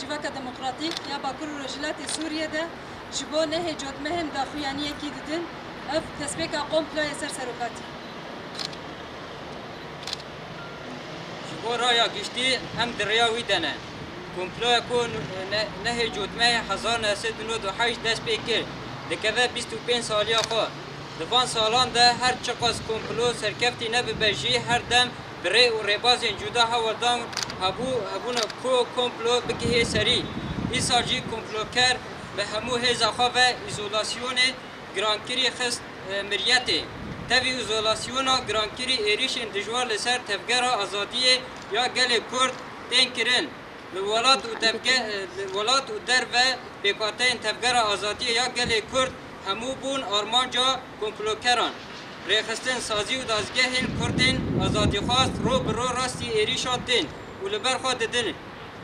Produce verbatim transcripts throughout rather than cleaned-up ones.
Civaka Demokratîk ya Bakur û Rojhilatê Sûriyê de ji bo nehê cotmehên daxuyaniyekî didin, ev destpêka komployê ser serokatî. Ji bo raya giştî em di rêya wî de ne. Komploya ku ne-, nehê cotmehê hezar neh sed û nod û heşt dest pê kir, dikeve bîst û pênc saliya xwe. Di van salan de her çiqas komplo serkeftî nebibe jî, her dem bi rê û rêbazên cuda hewldan hebû, hebûne ku komplo bigihê serî. Îsal jî komploker bi hemû hêza xwe ve îzolasyonê girankirî xist, e, miryetê. Tevî îzolasyona girankirî êrîşên dijwar li ser Tevgera Azadiyê ya Gelê Kurd tên kirin. Li welat û tevge-, li welat û derve pêkhateyên Tevgera Azadiyê ya Gelê Kurd hemû bûn armanca komplokeran. Rêxistin, sazî û dazgehên Kurdên azadîxwaz ro bi ro rastî êrîşan tên û li ber xwe didin.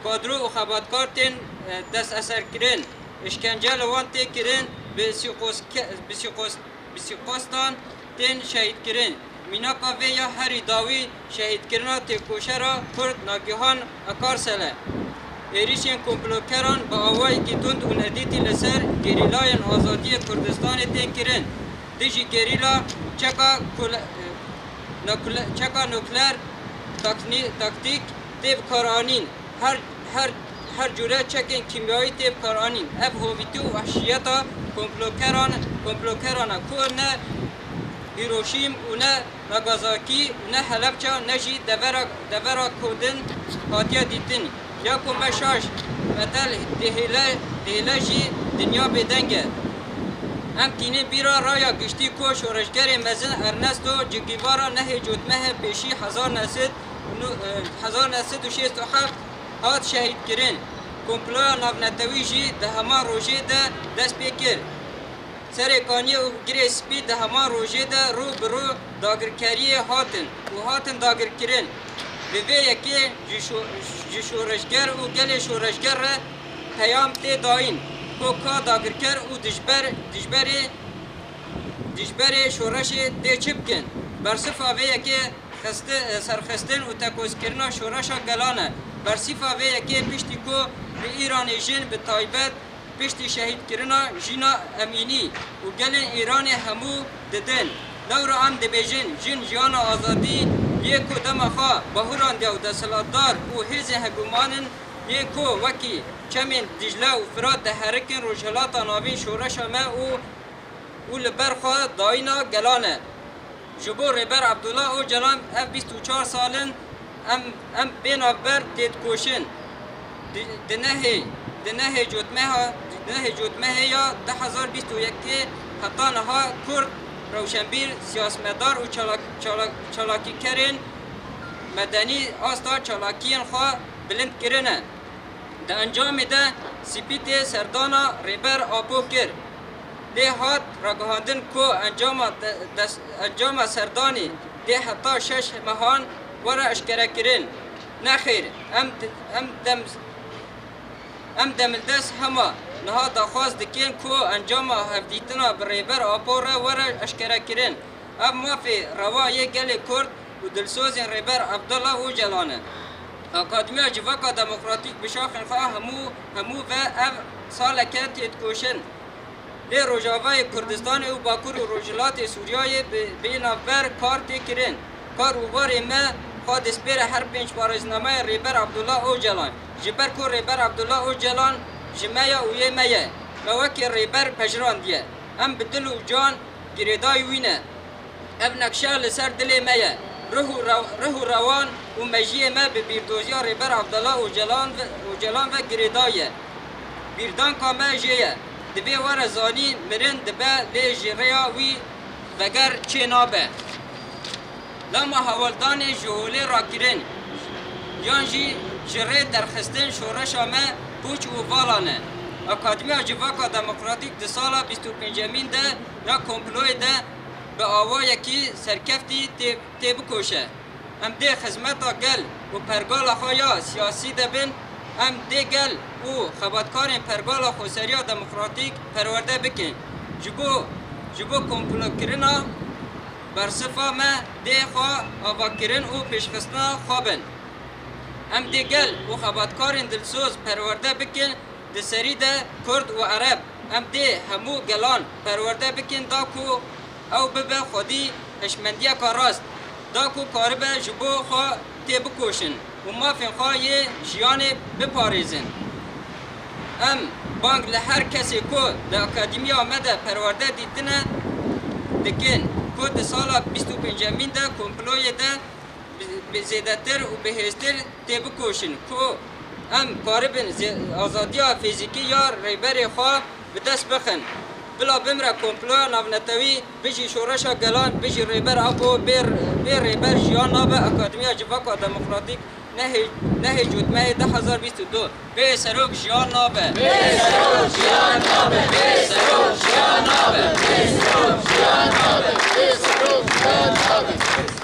Kadro û xebatkar tên, e, desteserkirin. Îşkence li wan tê kirin, bi sîqoske-, bi sîqos-, bi sîqostan tên şehîdkirin. Mînaka vê ya herî dawî şehîdkirina têkoşera Kurd Nagihan Akarsel e. Êrîşên komplokeran bi awayekî tund û nedîtî li ser gerîlayên azadiyê Kurdistanê tên kirin. Dijî gerîla çeka kule-, nakule-, çeka nukleer taknî-, taktîk tê bikaranîn. Her, her, her cure çekên kîmyayî tê bikaranîn. Ev hovîtî û wehşiyeta komplokeran, komplokeran e ku ne Hîroşîm û ne Nagasakî û ne Helebça ne jî devera, devera Kurdin hatiye dîtin. Ya ku me şaş, betel, dihêle, dihêle jî dinya bêdeng e. Em tînin bîra raya giştî ku şoreşgerê mezin Ernesto Che Guevara nehê cotmehê pêşî hezar neh sed û nod, e, hezar neh sed û şêst û heft hat şehîdkirin. Komploya navnetewî jî di heman rojê de dest pê kir. Serê Kaniyê û Girê Spî di heman rojê de rû bi rû dagirkeriyê hatin û hatin dagirkirin. Bi vê yekê ji şo-, ji şoreşger û gelê şoreşger re peyam tê dayîn ku ka dagirker û dijber, dijberê, dijberê şoreşê dê çi bikin? Bersifa vê yekê xiste-, serxistin û tekozkirina şoreşa gelan e. Bersifa vê yekê piştî ku bi Îranê jin bi taybet Piştî şehîdkirina Jîna Emînî û gelên Îranê hemû didin. Lewra em dibêjin, jin jiyana azadî yê ku dema xwe bahurandiya û desthilatdar û hêzên hegemonan yê ku wekî çemên Dîcle û Firat diherikin Rojhilata Navîn şoreşa me û, û li ber xwe dayîna gelan e. Ji bo Rêber Abdullah Ocalan ev bîst û çar sal in em, em bê navber têdikoşin. Di, di nehê, di nehê cotmeha, di nehê cotmehê ya du hezar bîst û yekê heta niha Kurd, rewşenbîr, siyasmetdar û çalak-, çalak-, çalakîkerên medenî asta çalakiyên xwe bilind kirine. Di encamê de Spîtê serdana Rêber Apo kir. Lê hat ragihandin ku encama de-, des-, encama serdanê dê heta şeş mehan were eşkerekirin. Nexêr, em di-, em dem-, em demildest hema niha daxwaz dikin ku encama hevdîtina bi Rêber Apo re were eşkerekirin. Ev mafê rewa yê gelê Kurd û dilsozên Rêber Abdullah Ocalan e. Akademiya Civaka Demokratîk bi şaxên xwe hemû, hemû ve ev saleke têdikoşin. Lê Rojavayê Kurdistanê û Bakur û Rojhilatê Sûriyeyê bi, bi navber kar tê kirin. Kar û barê me xwe dispêre her pênc parêznameyên Rêber Abdullah Ocalan. Ji ber ku Rêber Abdullah Ocalan ji me ya û yê me ye. Me wekî rêber pejrandiye. Em bi dil û can girêdayî wî ne. Ev nexşe li ser dilê me ye. Rih û rew-, rih û rewan û mejiyê me bi bîrdoziya Rêber Abdullah Ocalan ve, Ocalan ve girêdayî ye. Bîrdanka me jê ye. Divê were zanîn mirin dibe lê ji rêya wî veger çê nabe. Lema hewldanê ji holê rakirin yan jî ji rê derxistin şoreşa me pûç û vala ne. Akademiya Civaka Demokratîk di sala bîst û pêncemîn de ya komployê de bi awayekî serkeftî tê-, têbikoşe. Em dê xizmeta gel û pergala xwe ya siyasî de bin, em dê gel û xebatkarên pergala xweseriya demokratîk perwerde bikin. Ji bo, ji bo komplokirina bersifa me dê xwe avakirin û pêşxistina xwe bin. Em dê gel û xebatkarên dilsoz perwerde bikin, di serî de Kurd û Ereb. Em dê hemû gelan perwerde bikin da ku ew bibe xwedî hişmendiyeka rast, da ku karibe ji bo xwe têbikoşin û mafên xwe yê jiyanê biparêzin. Em bang li her kesê ku di akademiya me de perwerde dîtine dikin ku di sala bîst û pêncemîn de komployê de bi, bi zêdetir û bi hêztir têbikoşin ku em karibin zê-, azadiya fîzîkî ya rêberê xwe bi dest bixin. Bila bimre komploya navnetewî, bijî şoreşa gelan, bijî Rêber Apo, bê, bê Rêber jiyan nabe, Akademiya Civaka Demokratîk nehê-, nehêcotmeyê du hezar bîst û du. Bê serok jiyan nabe. Bê serok jiyan nabe. Bê serok jiyan nabe. Bê serok jiyan nabe. Bê serok jiyan nabe.